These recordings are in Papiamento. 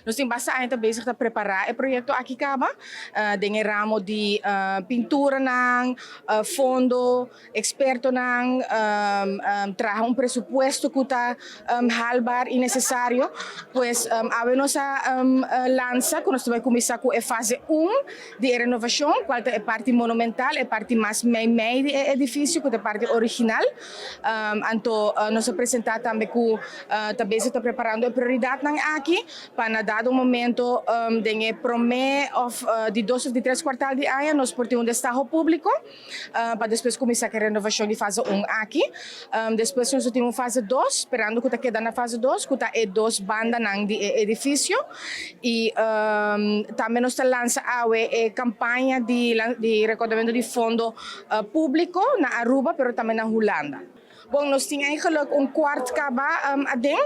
Nos tin basta aña bezig ta prepara e proyecto aki caba, den e ramo di pinturanan, fondo, expertonan, traha un presupuesto cu ta haalbaar y necesario. Pues awe nos a lansa cu nos ta bay cuminsa cu e fase 1 di e renovacion, cual ta e parti monumental, e parti mas mei-mei di e edificio, cu ta e parti original. Anto nos a presenta tambe cu ta bezig ta preparando e prioridadnan aki pa na dado momento den e prome of di dos of di tres kwartaal di aña nos por tin un destaho publico pa despues cuminsa cu e renovacion di fase 1 aki. Despues nos tin un fase 2, sperando cu ta keda na fase 2, cu ta e dos bandanan di e edificio. Y tambe nos ta lansa awe e campaña di recaudamento di fondo publico na Aruba, pero tambe na Hulanda. Bon, nos tin eigenlijk un kwart caba aden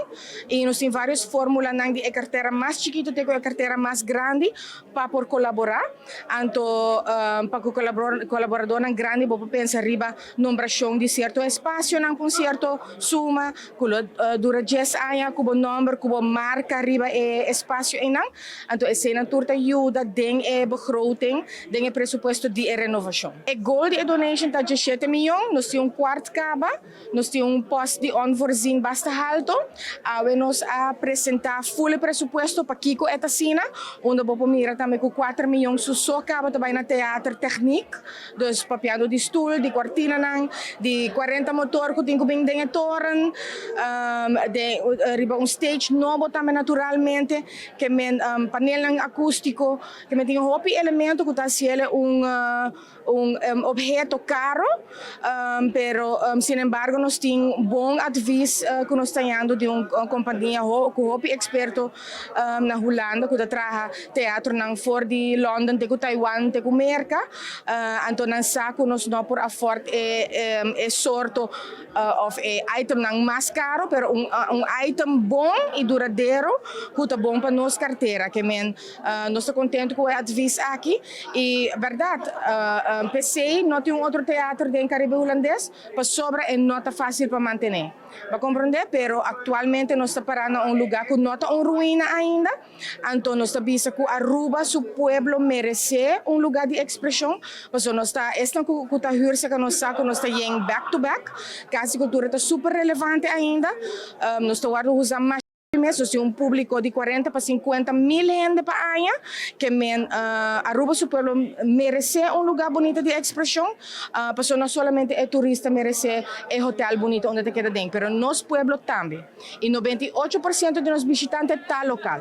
y nos tin varios formulanan di e cartera mas chikito te cu e cartera mas grandi pa por colabora. Anto pa cu colaboradornan grandi bo por pensa riba nombracion di cierto espacionan cu un cierto suma cu lo dura 10 aña cu bo nomber, cu bo marca riba e espacio einan. Anto eseinan tur ta yuda den e begroting, den e presupuesto di e renovacion. E goal di e donation ta 17 miyon, nos tin un kwart caba, nos tin un post di onvoorzien basta halto. Awe nos a presenta full presupuesto pa kico e ta asina, unda bo por mira tambe cu 4 miyon so caba ta bay na theater techniek, dus papiando di stoel, di cortinanan, di 40 motor cu tin cu bin den e toren, de riba un stage nobo tambe naturalmente, ke men panelnan acustico, ke men tin hopi elemento cu ta haciele un obheto caro, pero sin embargo nos tin bon advies cu nos ta hayando di un compania cu hopi experto na Hulanda cu ta traha teatronan for di London te cu Taiwan te cu Merca. Anto nan sa cu nos no por afford e sorto of e itemnan mas caro, pero un item bon y duradero cu ta bon pa nos cartera. Ke men nos ta contento cu e advies aki y berdad, PC no tin un otro teatro den Caribe Hulandes pasobra e no ta facil pa mantene. Pa comprende, pero actualmente nos ta para na un lugar cu no ta un ruina ainda. Anto nos ta bisa cu Aruba su pueblo merece un lugar di expresion. Paso nos ta esnan cu ta huur cu nos sa cu nos ta yen back to back. Cas di Cultura ta super relevante ainda. Nos ta wordo usa mas mes, nos tin un publico di 40 pa 50 mil hende pa aña, ke men Aruba su pueblo merece un lugar bonito di expresion, paso no solamente e turista merece e hotel bonito unda ta keda den, pero nos pueblo tambe. Y 98% di nos bishitante ta local.